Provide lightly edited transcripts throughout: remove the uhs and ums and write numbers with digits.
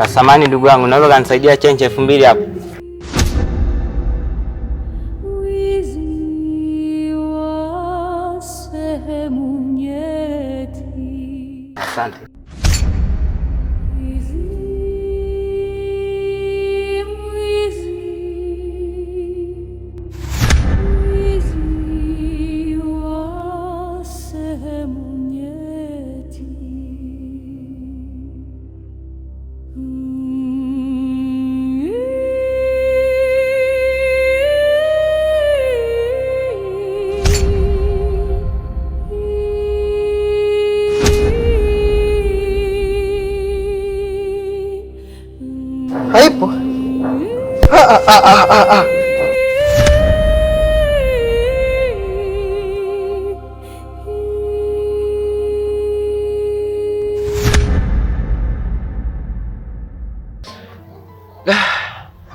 Samahani ndugu yangu, naweza kanisaidia change 2000 hapo? Wizi wa sehemu nyeti. Asante. Wizi, wizi, wizi wa sehemu nyeti. Haipo. Ah, ah, ah, ah, ah.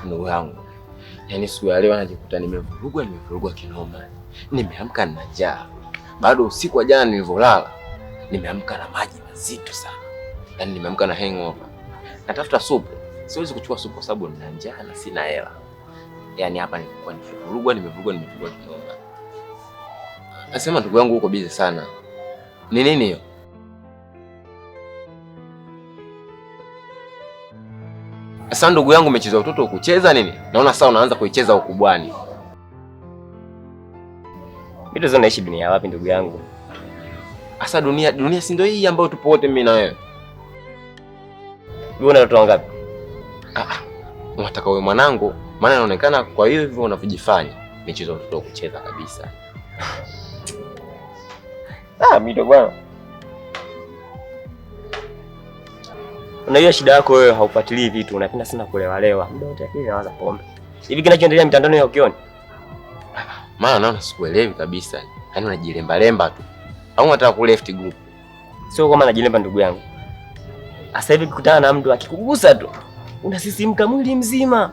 Ndugu yangu, yaani siku ya leo najikuta nimevurugwa, nimevurugwa kinoma. Nimeamka na njaa bado, usiku wa jana nilivyolala nimeamka na maji mazito sana, yaani nimeamka na hangover. Natafuta supu, siwezi kuchukua supu kwa sababu nina njaa na sina hela. Yaani hapa nilikuwa nimevurugwa, nimevurugwa, nimevurugwa kinoma. Nasema ndugu yangu, uko busy sana, ni nini hiyo? Sasa ndugu yangu, umecheza utoto ukucheza nini? Naona sasa unaanza kuicheza ukubwani. Mimi tu naishi dunia wapi ndugu yangu? Asa dunia, dunia si ndio hii ambayo tupo wote mimi na wewe? Wewe una watoto wangapi? Ah, unataka wewe mwanangu, maana inaonekana kwa hiyo hivyo unavyojifanya michezo ya utoto kucheza kabisa. Ah, mimi bwana. Unajua shida yako wewe, haufuatilii vitu, unapenda sana kulewalewa. Muda wote akili inawaza pombe. Hivi kinachoendelea mitandaoni haukioni? Maana naona sikuelewi kabisa. Yaani unajilemba lemba tu. Au unataka ku left group? Sio kama najilemba ndugu yangu. Sasa hivi kukutana na mtu akikugusa tu unasisimka mwili mzima.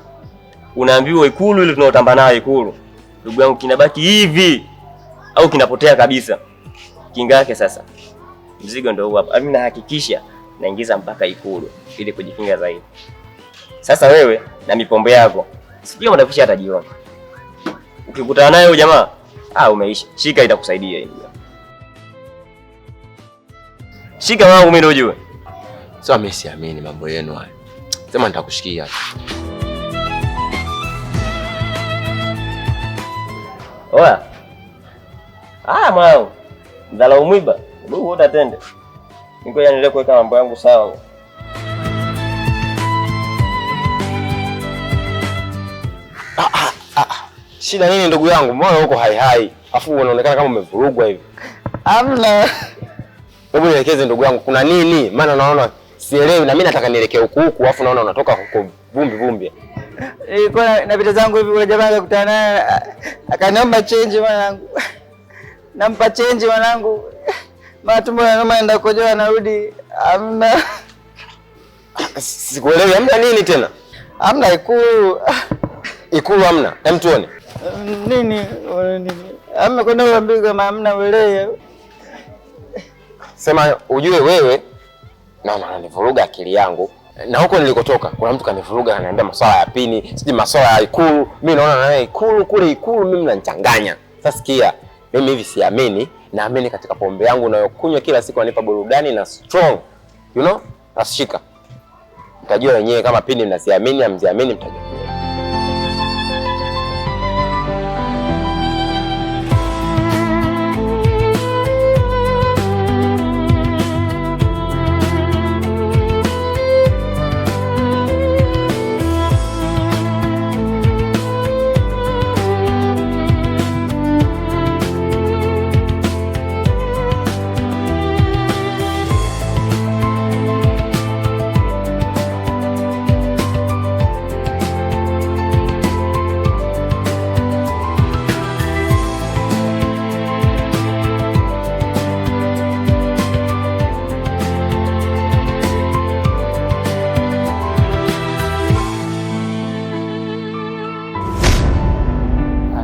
Unaambiwa Ikulu ile tunaotamba nayo Ikulu. Ndugu yangu kinabaki hivi au kinapotea kabisa. Kinga yake sasa. Mzigo ndio huu hapa. Mimi nahakikisha naingiza mpaka Ikulu ili kujikinga zaidi. Sasa wewe na mipombe yako, sijui kama utafikisha hata jioni. Ukikutana naye huyo jamaa, ah, umeisha. Shika, itakusaidia hii. Shika wangu mimi ndio ujue. Sasa mimi siamini mambo yenu haya. Sema nitakushikia. Oya. Ah, mwanangu. Mdhalau mwiba, ndugu wote atende. Ngoja niendelee kuweka mambo yangu sawa. Shida nini ndugu yangu? Mbona uko hai hai? Afu unaonekana kama umevurugwa hivi. Amna. Hebu nielekeze ndugu yangu, kuna nini? Maana naona sielewi na mimi nataka nielekee huku huku, afu naona unatoka huko vumbi vumbi. Nilikuwa napita zangu hivi, kuna jamaa akakutana naye akaniomba change mwanangu. Nampa change mwanangu. Mara tumbo linauma, naenda kukojoa, narudi. Amna. Sikuelewi, hamna nini tena? Amna Ikulu. Ikulu hamna. Hem tuone. Nini? Nini? Amna kwenda kuambia kama hamna wewe. Sema ujue wewe naona unanivuruga akili yangu. Na huko nilikotoka kuna mtu kanivuruga, ananiambia masuala ya pini, sijui masuala ya Ikulu. Mimi naona naye Ikulu kule Ikulu, mimi mnanichanganya. Sasa sikia, mimi hivi siamini, naamini katika pombe yangu nayokunywa kila siku inanipa burudani na strong. You know? Nashika. Mtajua wenyewe kama pini mnaziamini, hamziamini mtajua.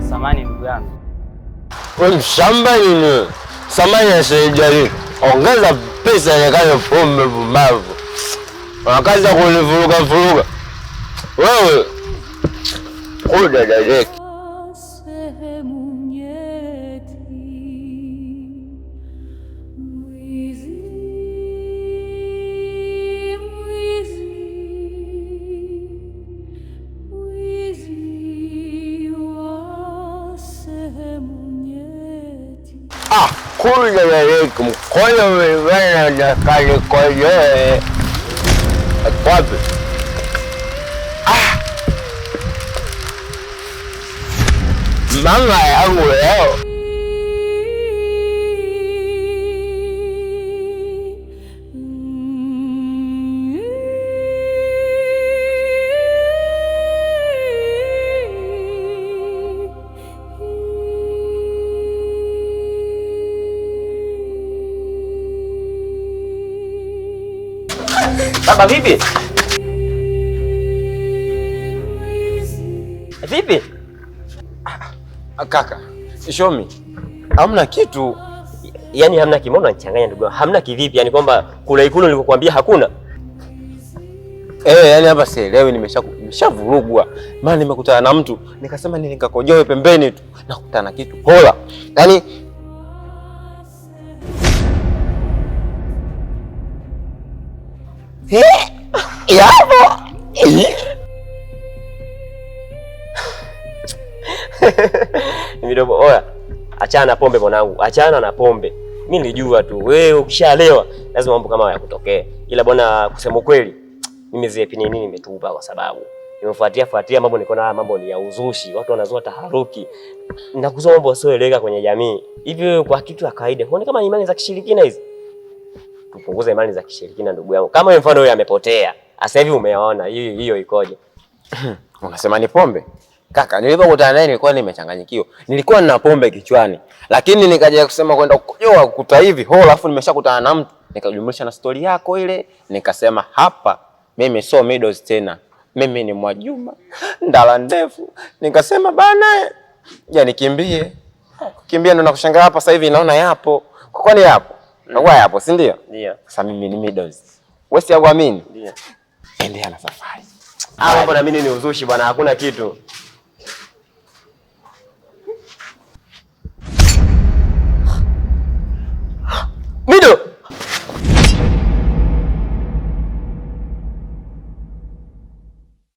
Samahani ndugu yangu. Wewe mshamba nini? Samani ya shilingi. Ongeza pesa nikayo pombe pumbavu. Una kazi ya kunivuruga vuruga. Wewe kuda dadeki. Sehemu nyeti. Mwizi, mwizi, mwizi wa sehemu nyeti. Ah, kuda dadeki mkono umebana na kanikojoe. Wapi? Ah. Mama yangu leo. Baba vipi? Vipi? Kaka, show me. Hamna kitu. Yaani hamna kimono, unanichanganya ndugu yangu. Hamna kivipi? Yaani kwamba kula Ikulu nilikokuambia hakuna. Yaani hapa sielewi, nimeshavurugwa. Maana nimekutana na mtu, nikasema nini nikakojoe pembeni tu. Nakutana na kitu hola. Yaani yapo. Midomo, oya. Achana na pombe mwanangu, achana na pombe. Mimi nilijua tu wewe ukishalewa lazima mambo kama haya yakutokee. Ila bwana, kusema kweli mimi zile pini nini nimetupa kwa sababu nimefuatia fuatia mambo, nikaona haya mambo ni ya uzushi, watu wanazua taharuki na kuzua mambo yasioeleweka kwenye jamii. Hivi wewe kwa kitu ya kawaida huoni kama ni imani za kishirikina hizi? Tupunguze imani za kishirikina ndugu yangu. Kama wewe mfano huyo amepotea, sasa hivi umeona hiyo hiyo ikoje? Unasema ni pombe? Kaka, nilipokutana naye nilikuwa nimechanganyikiwa. Nilikuwa nina pombe kichwani. Lakini nikaja kusema kwenda kukojoa kukuta hivi hola, alafu nimeshakutana na mtu. Nikajumlisha na story yako ile, nikasema hapa mimi sio Midos tena. Mimi ni Mwajuma, ndala ndefu. Nikasema bana, ya nikimbie. Kukimbia ndo nakushangaa hapa sasa hivi naona yapo. Kwa kwani yapo? Kwa yapo, si ndio? Ndio. Sasa mimi ni Midos. Wewe si huamini? Ndio. Endelea na safari. Ah, mambo na mimi ni uzushi bwana, hakuna kitu. Mido!